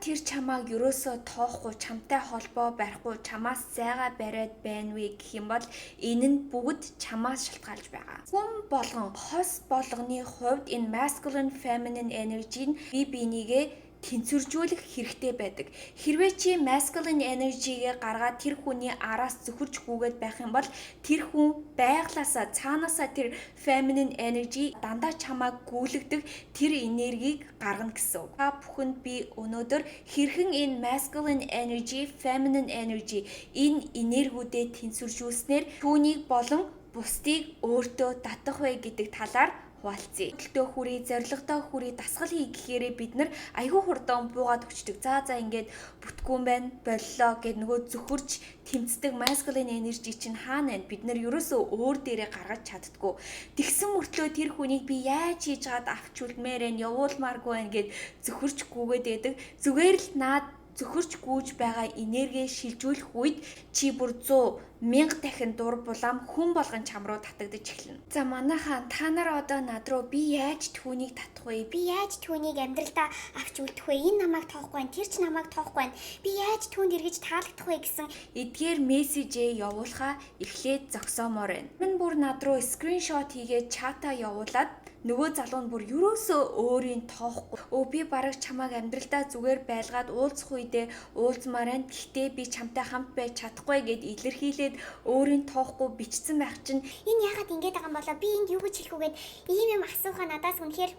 Тэр чамааг ерөөсөө тоохгүй, чамтай холбоо барихгүй, чамаас зайгаа бариад байна вэ гэх юм бол энэ нь бүгд чамаас шалтгаалж байгаа. Хүн болгон, хос болгоны хувьд энэ masculine, feminine energy нь бие биенийгээ тэнцвэржүүлэх хэрэгтэй байдаг. Хэрвээ чи masculine energy-гээ гаргаад тэр хүний араас зөхөрч гүгээд байх юм бол тэр хүн байглаасаа, цаанаасаа тэр feminine energy, дандаа чамааг гүйлгдэг тэр энергийг гаргана гэсэн үг. Та бүхэнд би өнөөдөр хэрхэн энэ masculine energy, feminine energy, энэ энергиудээ тэнцвэржүүлснээр түүнийг болон бусдыг өөртөө татах вэ гэдэг талаар хуваалцъя. Хөдөлтөө хүрээ, зорилгодоо хүрээ, дасгал хий гэхээрээ бид нар айгүй хурдан буугаад өчтдөг. За, ингээд бүтггүй юм байна, боллоо гэд нөгөө зөхөрч тэмцдэг masculine energy чинь хаана байна? Бид нар ерөөсөө өөр дээрээ гаргаж чаддггүй. Тэгсэн мөртлөө тэр хүнийг би яаж хийж чад авч үлмээр байна, явуулмааргүй байна гэд зөхөрч гүгээд байдаг. Зүгээр л наад зөхөрч гүйж байгаа энерги шилжүүлэх үед чи бүр 100 1000 дахин дур булаам хүн болгон чам руу татагдаж эхэлнэ. За, манайхаа, та нар одоо над руу би яаж түүнийг татах вэ? Би яаж түүнийг амьдралдаа авч үлдэх вэ? Энэ намайг тоохгүй байна. Тэр ч намайг тоохгүй байна. Би яаж түүнд эргэж таалагдах вэ гэсэн эдгээр мессежээ явуулахаа эхлээд зогсоомоор байна. Мэн бүр над руу screenshot хийгээд чата явуулаад, нөгөө залуу нь бүр ерөөсөө өөрийн тоохгүй. Өө, би бараг чамааг амьдралдаа зүгээр байлгаад уулзах үедээ уулзмаар байна. Гэхдээ би чамтай хамт байж чадахгүй гэд илэрхийлээд өөрийн тоохгүй бичсэн байх чинь энэ яагаад ингэж байгаа юм болоо, би энд юу гэж хэлэх үү гэд ийм юм асуухаа надаас үнэхээр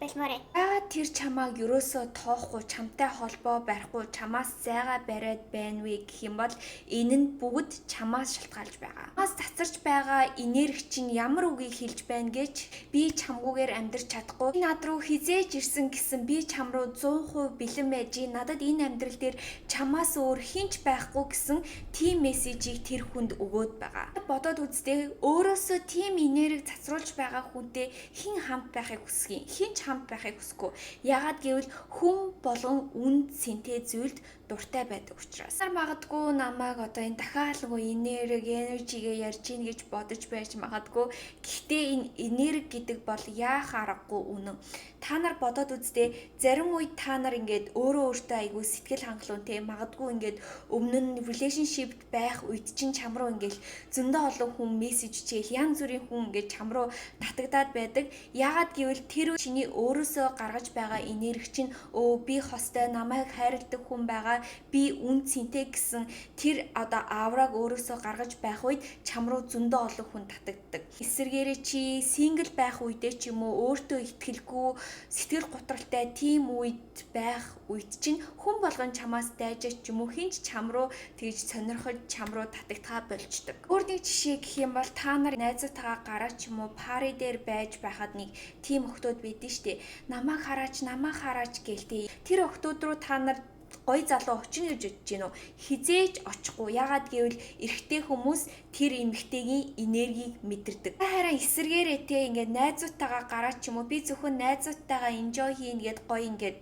болмоор байна. Яагаад тэр чамааг ерөөсөө тоохгүй, чамтай холбоо барихгүй, чамаас зайгаа бариад байна вэ гэх юм бол энэ нь бүгд чамаас шалтгаалж байгаа. Чамаас цацарч байгаа энерги чинь ямар үгийг хэлж байна гэж, би чамгүйгээр амьдрч чадахгүй. Над руу хизээж ирсэн гэсэн би чам руу 100% бэлэн байж, надад энэ амьдрал дээр чамаас өөр хэн ч байхгүй гэсэн тийм мессежийг тэр хүнд өгөөд байгаа. Бодоод үзтээ, өөрөөсөө тийм энерги цацруулж байгаа хүнтэй хэн хамт байхыг хүсэх юм? Хэн ч хамт байхыг хүсэхгүй. Яагаад гэвэл хүн болгон үнэ цэнтэй зүйлд дуртай байдаг учраас. Магадгүй намайг одоо энэ дахиад нөгөө энерги, energy-гээ ярьж гин гэж бодож байж магадгүй. Гэхдээ энэ энерги гэдэг бол яах аргагүй үнэн. Та нар бодоод үзтээ, зарим үед та нар ингээд өөрөө өөртөө айгүй сэтгэл хангалуун те, магадгүй ингээд өмнө нь relationship байх үед чинь чам руу ингээд зөндөө олон хүн мессеж чигээл, янз бүрийн хүн ингээд чам руу татагдаад байдаг. Яагаад гэвэл тэр чиний өөрөөсөө гаргаж байгаа энерги чинь өө, би хостой, намайг хайрладаг хүн байгаа, би үнэ цэнтэй гэсэн тэр одоо aura-г өөрөөсөө гаргаж байх үед чам руу зөндөө олон хүн татагддаг. Эсвэргээрээ чи single байх үедээ ч юм уу, өөртөө итгэлгүй, сэтгэл гутралтай тийм үед байх үед чинь хүн болгон чамаас дайжаач ч юм уу, хэн ч чам руу тэгж сонирхож, чам руу татагдхаа болчдөг. Өөр нэг жишээ гэх юм бол та нар найзуудтайгаа гараа ч юм уу, party дээр байж байхад нэг тийм охтууд байдэн штэ. Намайг хараач, намайг хараач гэлтэй. Тэр охтууд руу та нар гоё залуу очино гэж бодож гин үү? Хэзээ ч очихгүй. Яагаад гэвэл эрэгтэй хүмүүс тэр эмэгтэйгийн энергийг мэдэрдэг. Харин эсэргээрээ те, ингээд найзуудтайгаа гараа ч юм уу, би зөвхөн найзуудтайгаа enjoy хийнэ гэд гоё ингээд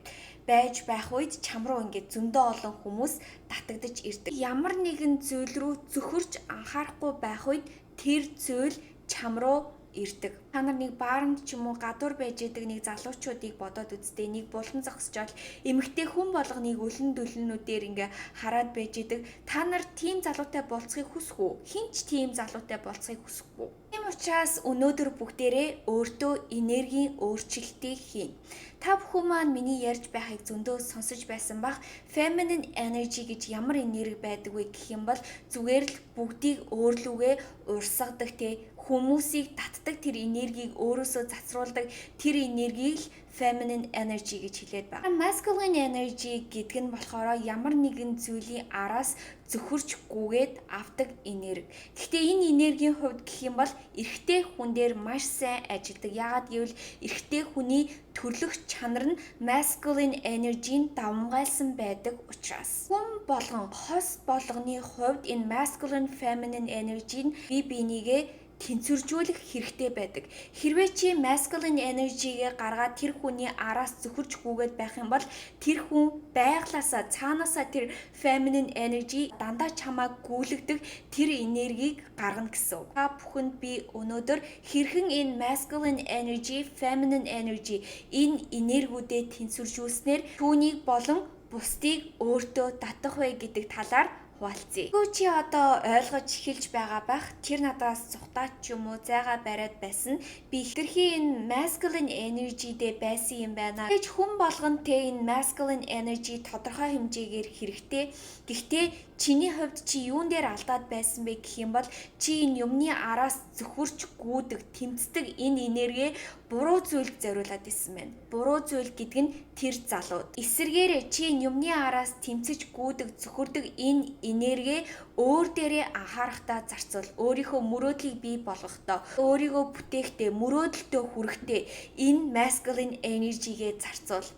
байж байх үед чам руу ингээд зөндөө олон хүмүүс татагдаж ирдэг. Ямар нэгэн зүйл рүү зөхөрч анхаарахгүй байх үед тэр зүйл чам руу ирдэг. Та нар нэг бааранд ч юм уу, гадуур байж идэг нэг залуучуудыг бодоод үзтээ, нэг булан зогсчоол эмэгтэй хүн болгоныг өлөн дөлнүүдээр ингээ хараад байж идэг. Та нар тийм залуутай болцохыг хүсэх үү? Хэн ч тийм залуутай болцохыг хүсэхгүй. Тийм учраас өнөөдөр бүгдээрээ өөртөө энергийн өөрчлөлтийг хийнэ. Та бүхэн маань миний ярьж байхыг зөндөө сонсож байсан бах. Feminine energy гэж ямар энерги байдаг вэ гэх юм бол зүгээр л бүгдийг өөрлөгөө урсгадаг те, хүмүүсийг татдаг тэр энергийг, өөрөөсөө цацруулдаг тэр энергийг л feminine energy гэж хэлээд байна. Masculine energy гэдэг нь болохоор ямар нэгэн зүйлийн араас зөхөрч гүгээд авдаг энерги. Гэхдээ энэ энергийн хувьд гэх юм бол эрэгтэй хүн дээр маш сайн ажилладаг. Яагаад гэвэл эрэгтэй хүний төрлөх чанар нь masculine energy-н давамгайлсан байдаг учраас. Хүн болгон, хос болгоны хувьд энэ masculine, feminine energy нь бие биенийгээ тэнцвэржүүлэх хэрэгтэй байдаг. Хэрвээ чи masculine energy-гээ гаргаад тэр хүний араас зөхөрч гүгээд байх юм бол тэр хүн байглаасаа, цаанаасаа тэр feminine energy, дандаа чамааг гүйлгдэг тэр энергийг гаргана гэсэн үг. Та бүхэнд би өнөөдөр хэрхэн энэ masculine energy, feminine energy, энэ энергиудээ тэнцвэржүүлснээр түүнийг болон бусдыг өөртөө татах вэ гэдэг талаар хуваалцъя. Гэхдээ чи одоо ойлгож эхэлж байгаа бах. Тэр надаас зугтаач ч юм уу зайгаа бариад байсан. Би хэтэрхий энэ masculine energy дээр байсан юм байна. Тэгэж хүн болгон те энэ masculine energy тодорхой хэмжээгээр хэрэгтэй. Гэхдээ чиний хувьд чи юун дээр алдаад байсан бэ гэх юм бол чи энэ юмны араас зөхөрч гүйдэг, тэмцдэг энэ энерги буруу зүйлд зориулаад исэн байна. Буруу зүйл гэдэг нь тэр залууд. Эсвэргээрээ чи энэ юмны араас тэмцэж гүйдэг, зөхөрдөг энэ энерги өөр дээрээ анхаарахтаа зарцуул. Өөрийнхөө мөрөөдлийг бий болгохдоо, өөрийгөө бүтээхдээ, мөрөөдөлтөө хүрэхдээ энэ masculine energy-гээ зарцуул.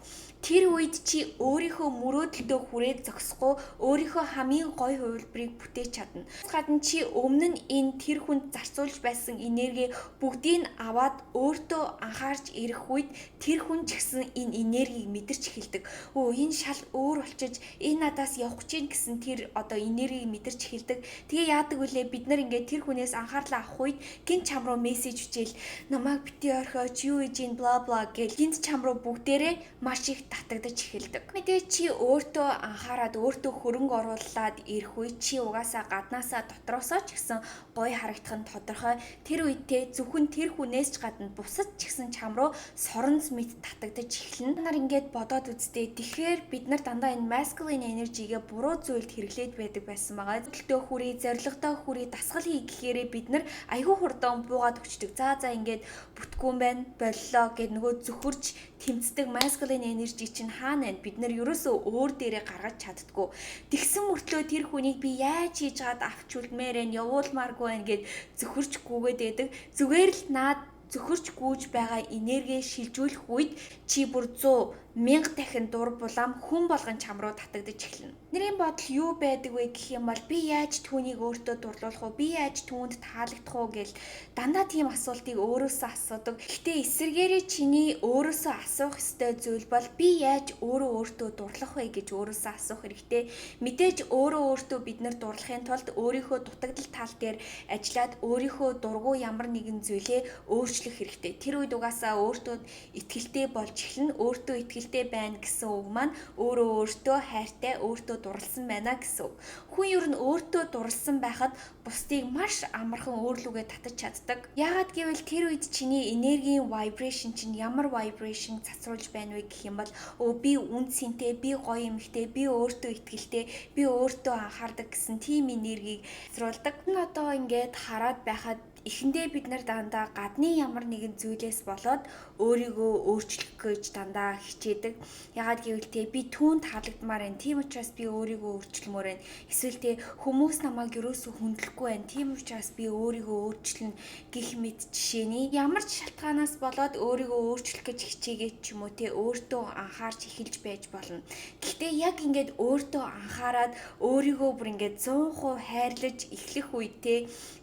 Тэр үед чи өөрийнхөө мөрөөдөлдөө хүрээд зогсохгүй, өөрийнхөө хамгийн гоё хувилбарыг бүтээж чадна. Гадна чи өмнө нь энэ тэр хүнд зарцуулж байсан энерги бүгдийг аваад өөртөө анхаарч ирэх үед тэр хүн ч гэсэн энэ энергийг мэдэрч эхэлдэг. Өө, энэ шал өөр болчиж, энэ надаас явах гэж гэсэн тэр одоо энергийг мэдэрч эхэлдэг. Тэгээ яадаг вүлээ, бид нар ингээд тэр хүнээс анхаарлаа авах үед гэнэт чам руу мессеж бичээл, намайг битий орхиоч, юу хийж ин, бла бла гэл гэнэт чам руу бүгдээрээ маш их татагдаж эхэлдэг. Мэдээж чи өөртөө анхаарад, өөртөө хөрөнгө оруулаад ирэх үе чи угаасаа гаднаасаа дотроосоо ч гэсэн гоё харагдах нь тодорхой. Тэр үедээ зөвхөн тэр хүнээс ч гадна бусад ч гэсэн чам руу соронз мэт татагдаж эхэлнэ. Нар ингээд бодоод үзтээ. Тэгэхээр бид нар дандаа энэ masculine energy-гээ буруу зүйлд хэрэглээд байдаг байсан байгаа. Зөвлөлтөө хүрээ, зорилгодоо хүрээ, дасгал хий гэхээрээ бид нар айгүй хурдан буугаад өчтдөг. За, ингээд бүтггүй юм байна. Боллоо гэд нөгөө зөхөрч тэмцдэг masculine energy чинь хаана байна? Бид нар ерөөсөө өөр дээрээ гаргаж чаддггүй. Тэгсэн мөртлөө тэр хүнийг би яаж хийж чад авч үлдмээр байна, явуулмааргүй байна гэд зөхөрч гүгээд байдаг. Зүгээр л наад зөхөрч гүйж байгаа энерги шилжүүлэх үед чи бүр 100 1000 дахин дур булаам хүн болгон чам руу татагдаж эхэлнэ. Бидний бодол юу байдаг вэ гэх юм бол би яаж түүнийг өөртөө дурлуулах вэ? Би яаж түүнд таалагдах уу гэл дандаа тийм асуултыг өөрөөсөө асуудаг. Гэхдээ эсвэргээрээ чиний өөрөөсөө асуух ёстой зүйл бол би яаж өөрөө өөртөө дурлах вэ гэж өөрөөсөө асуух хэрэгтэй. Мэдээж өөрөө өөртөө бид нар дурлахын тулд өөрийнхөө дутагдал тал дээр ажиллаад, өөрийнхөө дургүй ямар нэгэн зүйлээ өөрчлөх хэрэгтэй. Тэр үед угаасаа өөртөө итгэлтэй болж эхэлнэ. Өөртөө итгэлтэй байна гэсэн үг маань өөрөө өөртөө хайртай, өөртөө дурлсан байна гэсэн үг. Хүн ер нь өөртөө дурлсан байхад бусдыг маш амархан өөрлөгөө татаж чаддаг. Яагаад гэвэл тэр үед чиний энергийн vibration чинь ямар vibration цацруулж байна вэ гэх юм бол өө, би үнэ цэнтэй, би гоё эмэгтэй, би өөртөө итгэлтэй, би өөртөө анхаардаг гэсэн тийм энергийг цацруулдаг. Одоо ингээд хараад байхад эхэндээ бид нар дандаа гадны ямар нэгэн зүйлээс болоод өөрийгөө өөрчлөх гэж дандаа хичээдэг. Яагаад гэвэл те би түүнд таалагдмаар байна. Тийм учраас би өөрийгөө өөрчлөмөр байна. Эсвэл те хүмүүс намайг ерөөсөө хүндлэхгүй байна. Тийм учраас би өөрийгөө өөрчилнө гэх мэт жишээний ямар ч шалтгаанаас болоод өөрийгөө өөрчлөх гэж хичээгээд ч юм уу те өөртөө анхаарч эхэлж байж болно. Гэхдээ яг ингээд өөртөө анхаарад, өөрийгөө бүр ингээд 100% хайрлаж эхлэх үед те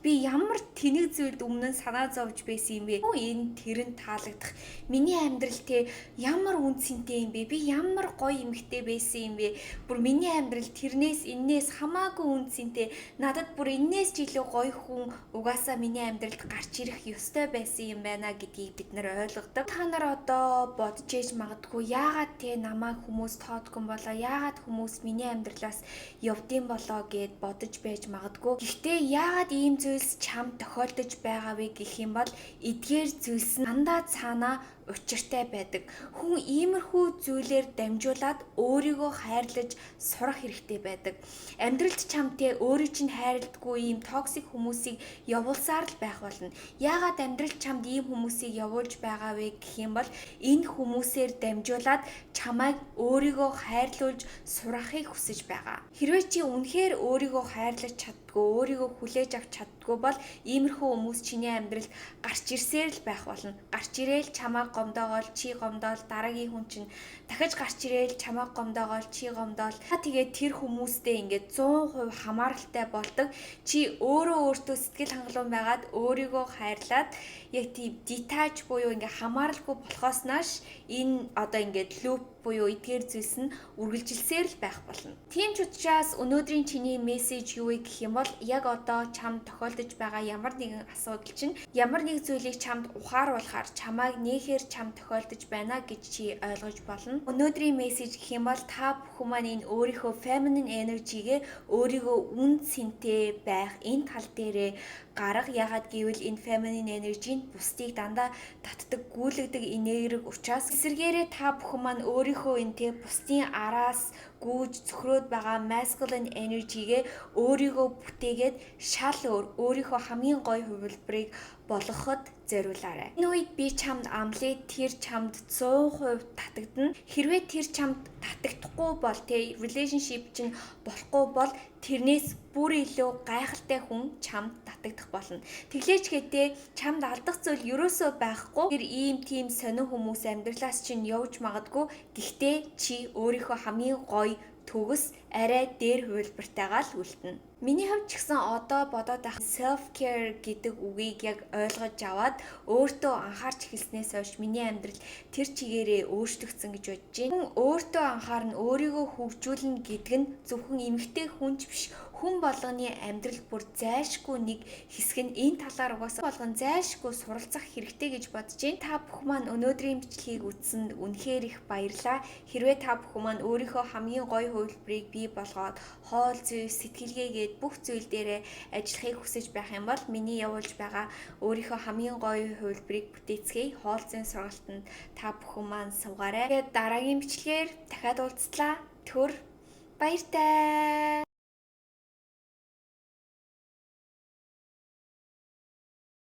би ямар тэнэг зүйлд өмнө нь санаа зовж байсан юм бэ? Энэ тэрэнд таалагдах миний амьдрал те ямар үнэ цэнтэй юм бэ? Би ямар гоё эмэгтэй байсан юм бэ? Бүр миний амьдрал тэрнээс энээс хамаагүй үнэ цэнтэй. Надад бүр энээс ч илүү гоё хүн угаасаа миний амьдралд гарч ирэх ёстой байсан юм байна гэдгийг бид нар ойлгодог. Та нар одоо бодож ээж магадгүй, яагаад те намайг хүмүүс тоодгүй болоо, яагаад хүмүүс миний амьдралаас явдсан болоо гэд бодож байж магадгүй. Гэхдээ яагаад ийм зүйлс чам тохиолдож байгаа вэ гэх юм бол эдгээр зүйлс нь дандаа цаанаа учиртай байдаг. Хүн иймэрхүү зүйлээр дамжуулаад өөрийгөө хайрлаж сурах хэрэгтэй байдаг. Амьдралд чам те өөрийг чинь хайрладаггүй ийм toxic хүмүүсийг явуулсаар л байх болно. Яагаад амьдрал чамд ийм хүмүүсийг явуулж байгаа вэ гэх юм бол энэ хүмүүсээр дамжуулаад чамайг өөрийгөө хайрлуулж сурахыг хүсэж байгаа. Хэрвээ чи үнэхээр өөрийгөө хайрлаж чаддгүй, өөрийгөө хүлээж авч чаддгүй бол иймэрхүү хүмүүс чиний амьдралд гарч ирсээр л байх болно. Гарч ирээл чамайг гомдоогоол, чи гомдоол, дараагийн хүн чинь дахиж гарч ирээл чамайг гомдоогоол, чи гомдоол. Тэгээд тэр хүмүүстэй ингээд 100% хамааралтай болдог. Чи өөрөө өөртөө сэтгэл хангалуун байгаад, өөрийгөө хайрлаад, яг тийм detach буюу ингээд хамааралгүй болохоос нааш энэ одоо ингээд loop буюу эдгээр зүйлс нь үргэлжилсээр л байх болно. Тийм ч учраас өнөөдрийн чиний мессеж юу вэ гэх юм бол бол яг одоо чам тохиолдож байгаа ямар нэгэн асуудал чинь ямар нэг зүйлийг чамд ухааруулахаар, чамайг нээхээр чам тохиолдож байна гэж чи ойлгож болно. Өнөөдрийн мессеж гэх юм бол та бүхэн маань энэ өөрийнхөө feminine energy-гээ өөрийгөө үнэ цэнтэй байх энэ тал дээрээ гарга. Яагаад гэвэл энэ feminine energy нь бусдыг дандаа татдаг, гүйлгдэг энерги учраас эсэргээрээ та бүхэн маань өөрийнхөө энэ те бусдын араас гүйж цөхрөөд байгаа masculine energy-гээ өөрийгөө бүтээгээд шал өөр, өөрийнхөө хамгийн гоё хувилбарыг болгоход зориулаарай. Энэ үед би чамд амлая, тэр чамд 100% татагдана. Хэрвээ тэр чамд татагдахгүй бол, те, relationship чинь болохгүй бол тэрнээс бүр илүү гайхалтай хүн чамд татагдах болно. Тэглээч гэтээ чамд алдах зүйл ерөөсөө байхгүй. Тэр ийм тийм сонин хүмүүс амьдралаас чинь явж магадгүй. Гэхдээ чи өөрийнхөө хамгийн гоё, төгс, арай дээр хувилбартайгаа л үлдэнэ. Миний хувьд ч гэсэн одоо бодоод байх self care гэдэг үгийг яг ойлгож аваад өөртөө анхаарч эхэлснээс хойш миний амьдрал тэр чигээрээ өөрчлөгдсөн гэж бодож байна. Хүн өөртөө анхаарна, өөрийгөө хөгжүүлнэ гэдэг нь зөвхөн эмэгтэй хүн ч биш, хүн болгоны амьдрал бүр зайлшгүй нэг хэсэг нь. Энэ талаар угаасаа болгон зайлшгүй суралцах хэрэгтэй гэж бодож байна. Та бүхэн маань өнөөдрийн бичлэгийг үзсэнд үнэхээр их баярлалаа. Хэрвээ та бүхэн маань өөрийнхөө хамгийн гоё хувилбарыг бий болгоод хоол зүй, сэтгэлгээгээд бүх зүйл дээрээ ажиллахыг хүсэж байх юм бол миний явуулж байгаа өөрийнхөө хамгийн гоё хувилбарыг бүтээцгээе хоол зүйн сургалтанд та бүхэн маань суугаарай. Тэгээд дараагийн бичлэгээр дахиад уулзлаа. Түр баяртай.